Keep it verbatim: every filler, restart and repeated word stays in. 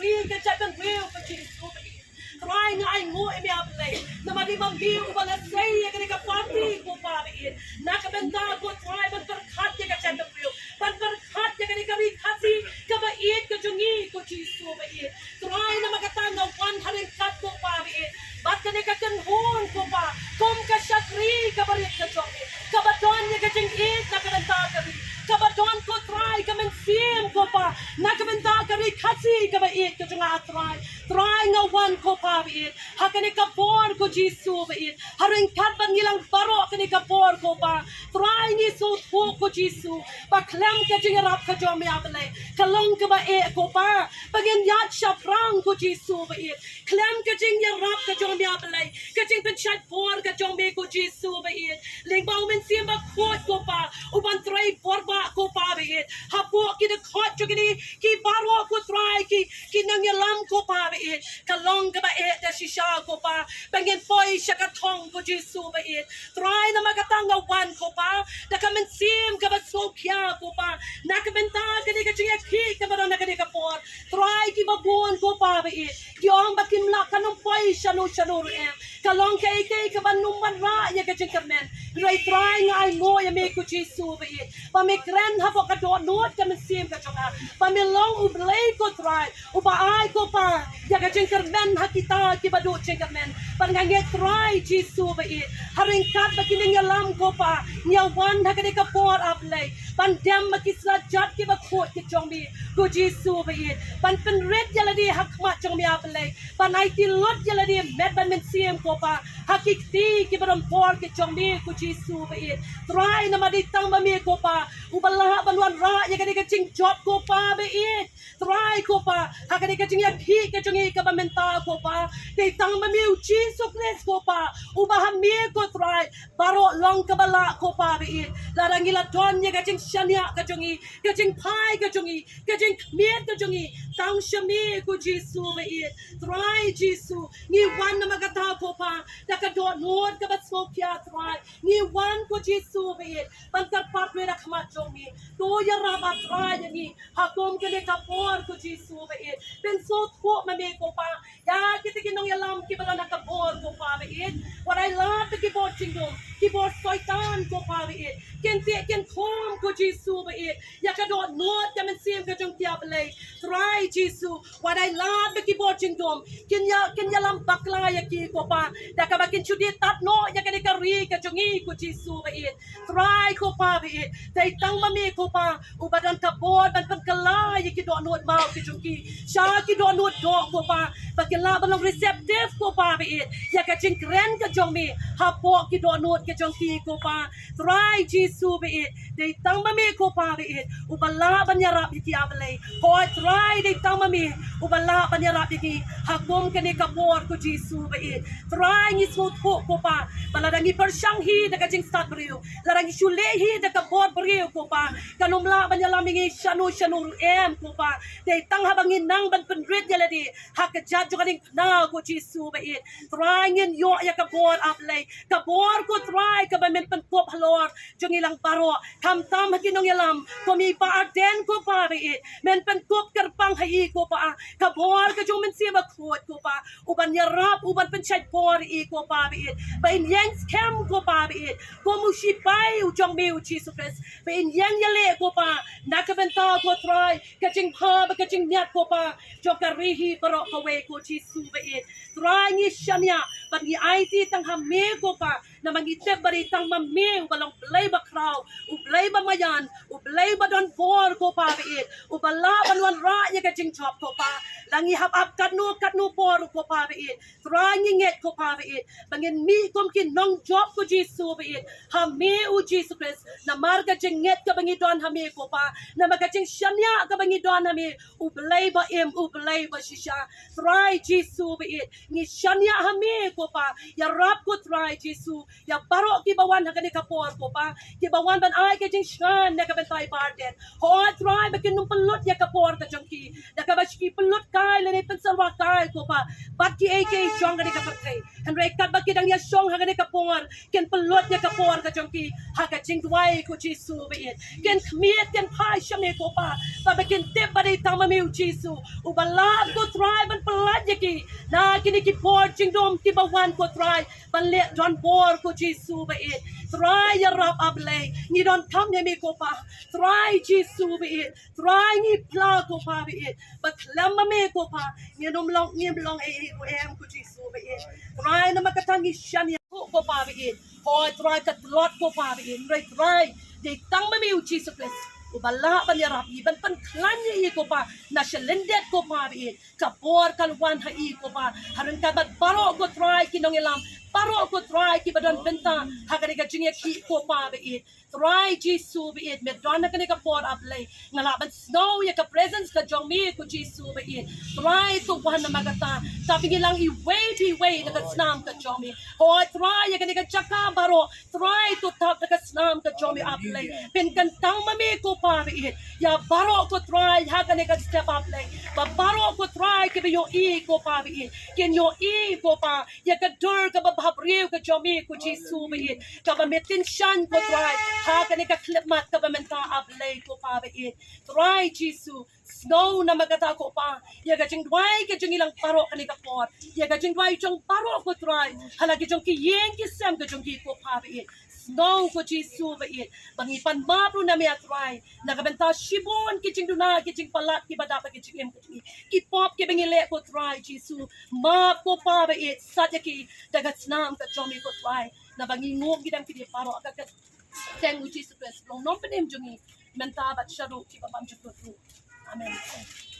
Ri ka jaitbynriew ko Jisu ba ïeit. Trai nga ainguh ïa me ah Blei. Namar dei ma me uba la sei ïa kane ka party ko Pa ba ïeit. Na ka bynta ko Trai ban pyrkhat ïa ka jaitbynriew. Ban pyrkhat ïa kane ka ri Khasi kaba ïeit ka jong ngi ko Jisu ba ïeit. Trai namar kata nga wan ha ryngkat ko Pa ba ïeit. Bad kane ka kynhun ko Pa. Kum ka shakri kaba rit ka jong me. Kaba don ïa ka jingïeit na ka bynta ka ri. Kaba don ko Trai ka mynsiem ko Pa. Na ka bynta ka ri Khasi kaba ïeit ka jong nga ah Trai. Trai nga wan ko Pa ba ïeit. Ha kane ka por ko Jisu ba ïeit. Ha ryngkat bad ngi lang baroh kane ka por ko Pa. Trai ngi sngewthuh ko Jisu. Ba khlem ka jingïarap ka jong me ah Blei. Ka long kaba eh ko Pa. Ba ngin ïaid shaphrang ko Jisu ba ïeit. Khlem ka jingïarap ka jong me ah Blei. Ka jingpynshait bor ka jong me ko Jisu ba ïeit. Lyngba u Mynsiem Bakhuid ko Pa. U ban trei bor ba ko Pa ba ïeit. Hapoh ki dkhot jong kine ki baroh ko Trai ki, ki nongïalam ko Pa ba ïeit. Ka long kaba eh da shisha ko Pa. Ba ngin poi sha ka thong ko Jisu ba ïeit. Trai namar kata nga wan ko Pa. Da ka mynsiem kaba sngewkhia ko Pa. Na ka bynta kane ka jingïakhih kaba don ha kane ka por. Trai kiba bun ko Pa ba ïeit. Ki ong ba kim lah kan ym poi shano shano ruh em. Ka long kaei kaei kaba nym wanrah ïa ka jingkyrmen. Hynrei Trai nga ainguh ïa me ko Jisu ba ïeit. Ba me kren hapoh ka dohnud ka mynsiem ka jong nga. Ba me long U Blei ko Trai. Uba ai ko Pa ïa ka jingkyrmen ha kita kiba duh jingkyrmen. Bad nga ngeit Trai Jisu ba ïeit. Ha ryngkat bad ki nongïalam ko Pa. Ngi ïa wan ha kane ka por ah Blei. Ban dem bad ki slajat kiba khuid ki jong me. Ko Jisu ba ïeit. Ban pynrit ïa lade ha khmat jong me ah Blei. Ban aiti lut ïa lade met bad mynsiem ko Pa. Ha ki kti kiba don bor ki jong me ko Jisu ba ïeit. Trai namar dei tang ma me ko Pa. Uba lah ban wanrah ïa kane ka jingjop ko Pa ba ïeit. Trai ko Pa. Ha kane ka jingïakhih ka jong ngi kaba mynta ko Pa. Dei tang ma me U Jisu Khrist ko Pa. Uba ha me ko Trai. Baroh long kaba lah ko Pa ba ïeit. Lada ngi la don ïa ka jingshaniah ka jong ngi. Ka jingphai ka jong ngi. Ka jingkhmied ka jong ngi. Tang sha me ko Jisu ba ïeit. Trai Jisu. Ngi wan namar kata ko Pa. Da ka dohnud kaba sngewkhia Trai. Ngi wan ko Jisu ba ïeit. Ban kyrpad ruh da khmat jong me. To ïarap ah Trai ïa ngi. Ha kum kane ka por ko Jisu ba ïeit. Pynsngewthuh ma me ko Pa. Ïa kita ki nongïalam kiba don ha ka bor ko Pa ba ïeit. Wat ai lad ba ki bor jingdum. Ki bor soitan ko Pa ba ïeit. Kin teh kin khum ko Jisu ba ïeit. Ïa ka dohnud ka mynsiem ka jong ki ah Blei. Trai Jisu. Wat ai lad ba ki bor jingdum. Kin ïa, kin ïalam bakla ïa ki ko Pa. Da kaba kin shu die tad noh ïa kane ka ri ka jong ngi ko Jisu ba ïeit. Trai ko Pa ba ïeit. Dei tang ma me ko Pa. Uba don ka bor ban pynkylla ïa ki dohnud maw ki jong ki. Sha ki dohnud doh ko Pa. Ba kin lah ban long receptive ko Pa ba ïeit. Ïa ka jingkren ka jong me. Hapoh ki dohnud ka jong ki ko Pa. Trai Jisu ba ïeit. Dei tang ma me ko Pa ba ïeit. Uba lah ban ïarap ïa ki ah Blei. Hooid Trai dei tang ma me. Uba lah ban ïarap ïa ki. Ha kum kane ka bor ko Jisu ba ïeit. Trai ngi sngewthuh ko Pa. Ba lada ngi pyrshang hi da ka jingstad briew. Lada ngi shu leh hi da ka bor briew ko Pa. Kan ym lah ban ïalam ïa ngi shano shano ruh em ko Pa. Dei tang haba ngi nang ban pynrit ïa lade. Ha ka jait jong ka diengphna ko Jisu ba ïeit. Trai ngin ïoh ïa ka bor ah Blei. Ka bor ko Trai kaba men pynkup halor jong ngi lang baroh. Khamtam ha ki nongïalam. Kum i Bah Ardent ko Pa ba ïeit. Men pynkup kyrpang ha i ko Pa. Ka bor ka jong u Mynsiem Bakhuid ko Pa. U ban ïarap, u ban pynshait bor i ko Pa ba ïeit. Ba in ïeng skhem ko Pa ba ïeit. Kum u shipai u jong me U Jisu Khrist. Ba in ïeng ïaleh ko Pa. Na ka bynta ko Trai. Ka jingbha bad ka jingmiat ko Pa. Jong ka ri hi baroh kawei ko Jisu ba ïeit. Trai ngi shaniah. Bad ngi aiti tang ha me ko Pa. Namar ngi tip ba dei tang ma me uba long Blei bakhraw, u Blei bamaïan, u Blei badonbor ko Pa ba ïeit, uba lah ban wanrah ïa ka jingjop ko Pa. La ngi hap ap katno katno por ko Pa ba ïeit. Trai ngi ngeit ko Pa ba ïeit. Ba ngin mih kum ki nongjop ko Jisu ba ïeit. Ha me U Jisu Khrist. Namar ka jingngeit kaba ngi don ha me ko Pa. Namar ka jingshaniah kaba ngi don ha me. U Blei ba im, u Blei ba shisha. Trai Jisu ba ïeit. Ngi shaniah ha me ko Pa. Ïarap ko Trai Jisu. Ïa baroh kiba wan ha kane ka por ko Pa. Kiba wan ban ai ka jingshngaiñ na ka bynta i Bah Ardent. Hooid Trai ba kin ym pynlut ïa ka por ka jong ki. Da kaba shu ki pynlut kai lane pynsyrwa kai ko Pa. Bad kiei kiei jong kane ka pyrthei. Hynrei katba ki dang ïashong ha kane ka por, kin pynlut ïa ka por ka jong ki ha ka jingduwai ko Jisu ba ïeit. Kin khmied kin phai sha me ko Pa, ba ba kin tip ba dei tang ma me u Jisu uba lah ko Trai ban pyllait ïa ki na kine ki por jingdum kiba wan ko Trai, ban leh donbor ko Jisu ba ïeit. Trai ïarap A Blei, ngi donkam ïa me ko Pa. Trai Jisu ba ïeit, Trai ngi phla ko Pa ba ïeit, ba khlem ma me ko Pa ngin ym long, ngim long ei ei ruh em ko Jisu ba ïeit. Trai namar kata ngi shaniah ko Pa ba ïeit. Hooid Trai ka tlot ko Pa ba ïeit, hynrei Trai dei tang ma me u Jisu Khrist uba lah ban ïarap ïa i, ban pynkhlaiñ ïa i ko Pa na shalyndet ko Pa ba ïeit. Ka bor kan wan ha i ko Pa, ha ryngkat bad baroh ko Trai ki nongïalam, baroh ko Trai kiba don bynta ha kane ka jingïakhih ko Pa ba ïeit. Trai Jisu ba ïeit, me don ha kane ka por A Blei, nga lah ban sngew ïa ka presence ka jong me ko Jisu ba ïeit. Trai to wan namar kata, to pynïalang iwei pa iwei na ka snam ka jong me. Hooid Trai ïa kane ka jaka baroh, Trai to tap na ka snam ka jong me A Blei. Pynkyntang ma me ko Pa ba ïeit ïa baroh ko Trai ha kane ka step A Blei. Ba baroh ko Trai kiba ïohi ko Pa ba ïeit kin ïohi ko Pa ïa ka dur kaba bhabriew ka jong me ko Jisu ba ïeit, kaba me tyngshaiñ ko Trai ha kane ka khyllipmat kaba mynta A Blei ko Pa ba ïeit. Trai Jisu, sngew namar kata ko Pa ïa ka jingduwai ka jong ngi lang baroh kane ka por, ïa ka jingduwai jong baroh ko Trai ha la ki jong ki ïing ki sem ka jong ki ko Pa ba ïeit. Sngew ko Jisu ba ïeit, ba ngi pan map ruh na me A Trai na ka bynta shibun ki jingduna ki jingpalat kiba dap ha ki jingim ka jong ngi, ki pop kiba ngi leh ko Trai Jisu. Map ko Pa ba ïeit, sait ïa ki da ka snam ka jong me ko Trai, naba ngi nguh ngi dem ki dei baroh ha ka kyrteng u Jisu Khrist, u Nongpynim jong ngi, mynta bad shaduh kiba bymjukut ruh. Amen.